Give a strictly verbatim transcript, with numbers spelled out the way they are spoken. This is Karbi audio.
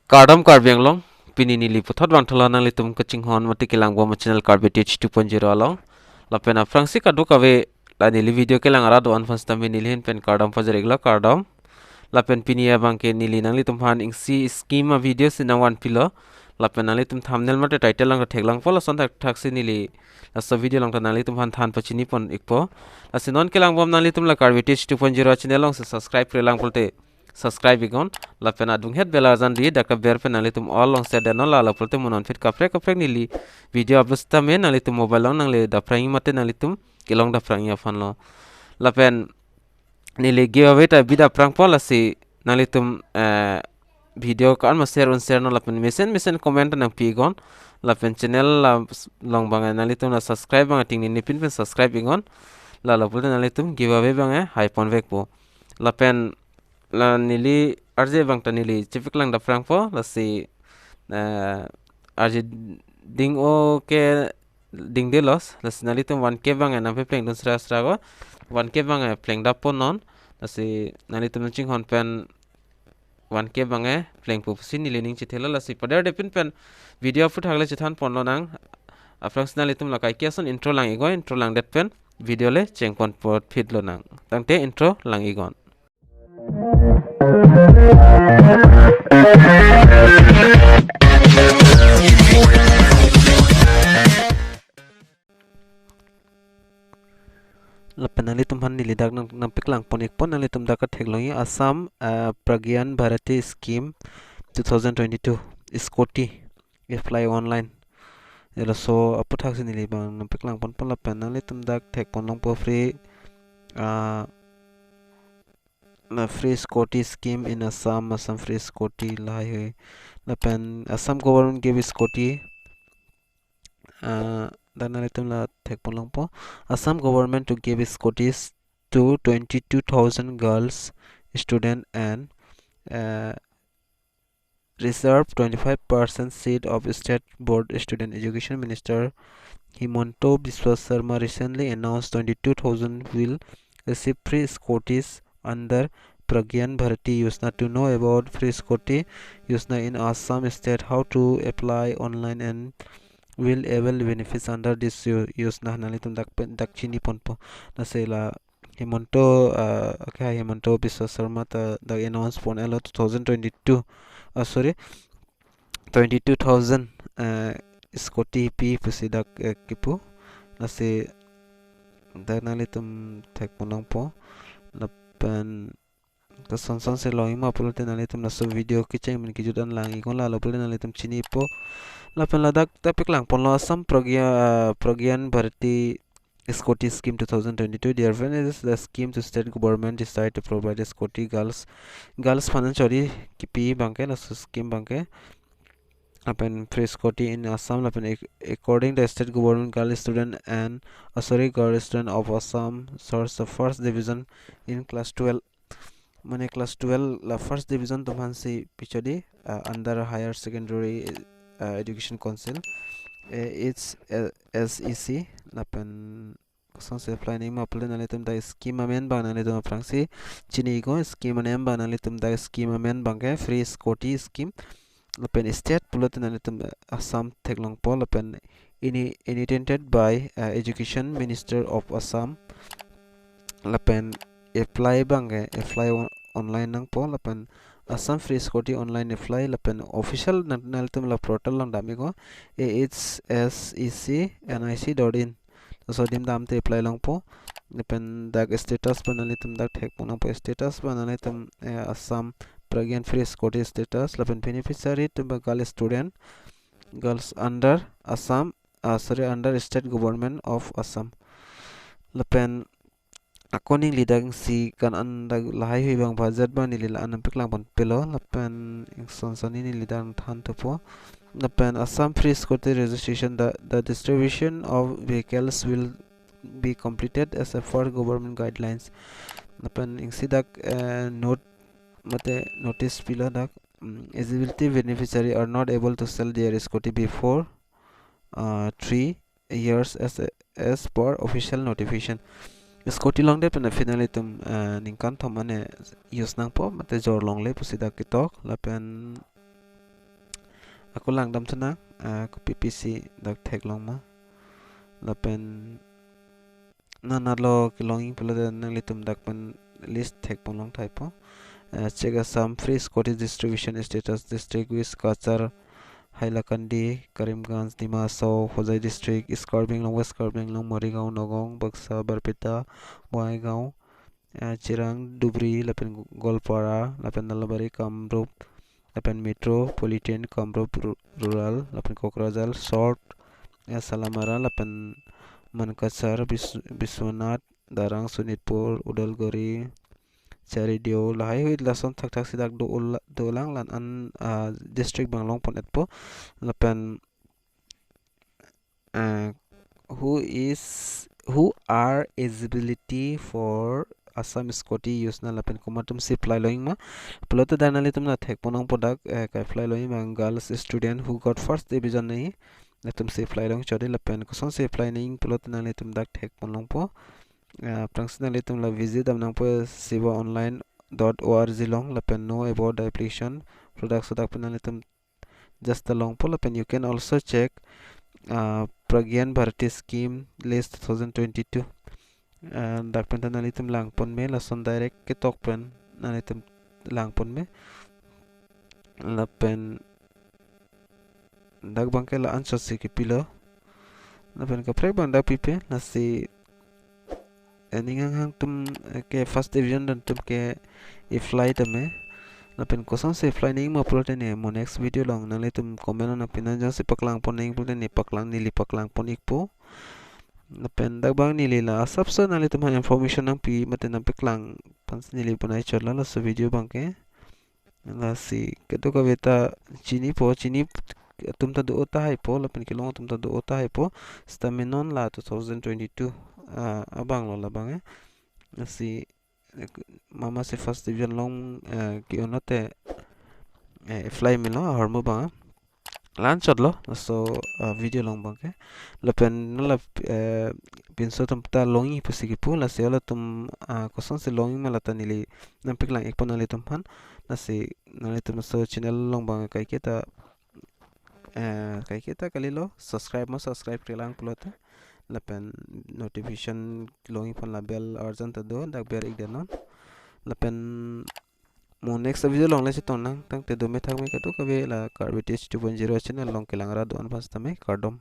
Kardom Karbi Anglong, pini neli puthot vangthulo nanglitum kachinghon mate kelangbom channel Karbi Teach two point zero along. Lapen aphrangsi kadokave la neli video kelang arat do-an aphan sitame neli ahin pen kardom pajir-iklo, kardom. Lapen pini abangke neli nanglitum aphan isi scheme a-video si nangvanpilo. Lapen nanglitum thumbnail mate title along theklongpo, lason thakthak si neli laso video along ta nanglitum aphan than pachini pon-ikpo. Lasi non kelangbom nanglitum la Karbi Teach two point zero channel along si subscribe-re lang pulote subscribe-iknon, lapen adunghet bell arjan di, dak aber pen nanglitum all along share detnon, la lapulote mo non aphi kaprek kaprek neli video upload sitame nanglitum mobile along nangle daphrang mate nanglitum kelong daphrang aphanlo. Lapen neli giveaway ta bi daphrangpo, lasi nanglitum, eh, video ko-an ma share un share non, lapen mesen mesen comment nangpi-iknon, lapen channel la s-, along abang nanglitum la subscribe abang ting neli pin pen subscribe-iknon, la lapulote nanglitum giveaway abang hai ponvekpo. Lapen la neli R J abang ta neli chepaklang daphrangpo, lasi, eh, R J ding-o ke dingdelos, lasi nanglitum one K abang nangpaplengdun sra sra ko, one K abang pleng dap ponnon, lasi nanglitum chinghon pen one K abang plengpo pusi neli ning chethelo, lasi paderde pin pen video aphuthak le chethan ponlonang. Aphrangsi nanglitum la kaike ason intro lang-iknon, intro langdet pen video le cheng ponpo phit lonang. Tangte intro lang-iknon. Lapen nanglitum aphan neli dak nang, nangpaklang pon-ikpo, nanglitum dak theklongji Assam, eh, Pragyan Bharati Scheme two thousand twenty-two, SCOTI, apply online. Laso aphuthak si neli abang nangpaklang ponpo, lapen nanglitum dak thek ponlongpo free, ah, na free SCOTI scheme in Assam, Assam free SCOTI lahai. Lapen Assam government gave SCOTI, ah, dak nanglitum la thek ponlongpo. Assam government to give SCOTIs to twenty-two thousand girls student and, uh, reserve twenty-five percent seat of state board student. Education Minister Himanta Biswa Sarma recently announced twenty-two thousand will receive free SCOTIs under Pragyan Bharati Yojana. To know about free SCOTI Yojana in Assam state, how to apply online and will avail benefits under this yo-, Yojana, nanglitum dak pen, dak chini ponpo. Lasi la Himanta, ah, okay, Himanta Biswa Sarma ta dak announce pon-iklo two thousand twenty-two, ah, sorry, twenty-two thousand, ah, SCOTI pi pusi dak, eh, kipu. Lasi dak nanglitum thek ponlongpo. Lapen koson son si longji ma pulote nanglitum laso video kecheng pen kejut an lang-iknon, la lapulote nanglitum chinipo. Lapen ladak ta paklang ponlo Assam Pragya, ah, Pragyan Bharati SCOTI scheme two thousand twenty-two. Dear friends, this is the scheme to state government decide to provide SCOTI girls, girls aphan chori kipi abangke, laso scheme abangke. Lapen free SCOTI in Assam, lapen ac-, according the state government, girl student and, uh, sorry, girl student of Assam scores the first division in class twelve. Mane class twelve la first division atum aphan si pichodi, uh, under Higher Secondary, uh, Education Council, eh, it's, uh, S E C. Lapen koson si apply nangji ma pulote nanglitum dak scheme amen abang nanglitum aphrangsi chini-iknon, scheme amen abang nanglitum dak scheme amen abangke free SCOTI scheme. Lapen state pulote nanglitum, eh, Assam theklongpo, lapen ini-, initiated by, eh, Education Minister of Assam. Lapen apply abangke, apply on-, online nangpo, lapen Assam free SCOTI online apply, lapen official nang-, nanglitum la portal along dam-iknon, A H S E C N I C dot in. Laso adim damte apply longpo. Lapen dak status abang nanglitum dak thek ponlongpo, status abang nanglitum, eh, Assam Pragyan free SCOTI status, lapen beneficiary atum abang girl student, girls under Assam, ah, sorry, under state government of Assam. Lapen ako neli dak isi kan an dak lahaihui abang budget abang neli la-an nangpaklang ponpelo, lapen ingson soni neli dak thanthupo. Lapen Assam free SCOTI registration, the, the distribution of vehicles will be completed as a per government guidelines. Lapen isi dak, eh, note mate notice pilo dak, mm, eligibility beneficiary are not able to sell their SCOTI before, uh, three years as, as per official notification. SCOTI longdet pen aphi nanglitum, eh, ningkan thom ane use nangpo, mate jor longle pusi dak ketok, lapen ako langdam thunang, ah, kopi pisi dak theklong ma. Lapen nanalo kelongji pulote nanglitum dak pen list thekponlong thaipo. Eh, check Assam free Scotty distribution status: district wise Cachar, Hailakandi, Karimganj, Dima Hasao, Hojai district, East Karbi Anglong, West Karbi Anglong, Morigaon, Nagaon, Baksa, Barpeta, Bongaigaon, eh, Chirang, Dhubri, lapen Goalpara, lapen Nalbari, Kamrup, lapen Metropolitan Kamrup Ru-, Rural, lapen Kokrajhar, South, eh, Salamara, lapen Mankachar, Bis-, Biswanath, Darrang, Sonitpur, Udalguri, Charidio, lahai hui lason thakthak si dak do ula-, dolang, la-an, ah, district abang longpon-etpo. Lapen, ah, who is, who are eligibility for Assam Scotty Yojana lapen komat atum si apply longji ma pulote dak nanglitum la thekponlongpo dak, eh, ka-apply longji ma, girls student who got first division nangji, latum si apply longchot dei. Lapen kosonsi apply nangji pulote nanglitum dak thekponlongpo. Ah, aphrangsi nanglitum la visit damnangpo sevaonline dot org along, lapen know about the application, products dak pen nanglitum just ta longpo. Lapen you can also check, ah, Pragyan Bharati Scheme List two thousand twenty-two. Ah, dak pen ta nanglitum langpon me, lason direct ketok pen nanglitum langpon me. Lapen dak abangke la-anchot si kepilo. Lapen kaprek abang dak pipe, lasi, eh, ning hanghang atum, eh, ke first division dun atum ke apply tame. Lapen kosonsi apply nangji ma pulote ne mo next video along nanglitum comment nangpi, non jongsi paklangpon nangji pulote ne paklang, neli paklangpon-ikpo. Lapen dak abang neli la asapso nanglitum aphan information nangpi mate nangpaklang aphansi neli bonai chotlo laso video abangke. Lasi kadokave ta chinipo, chini atum ta do-o tahaipo, lapen kelong atum ta do-o tahaipo. Sitame non la two thousand twenty-two, ah, abang lo labang, eh. Lasi, eh, mama si first division long, eh, ke-un lote, eh, apply melo ahormu abang, ah. La-anchotlo laso, ah, video along abangke. Lapen non la, eh, pinso atum ta longji pusi kipu, lasi halatum, ah, kosonsi longji ma lata neli nangpaklang-ikpo nanglitum aphan. Lasi nanglitum laso channel along abang kaiketa, eh, kaiketa kalilo, subscribe ma subscribe-iklang pulote. Lapen notification longji aphan la bell arjan ta do, dak ber-ikdet non. Lapen mo next video along le chetong nang, tangte dome thakme kadokave la Karbi Tech two point zero channel along kelang ra do-an aphan sitame, kardom.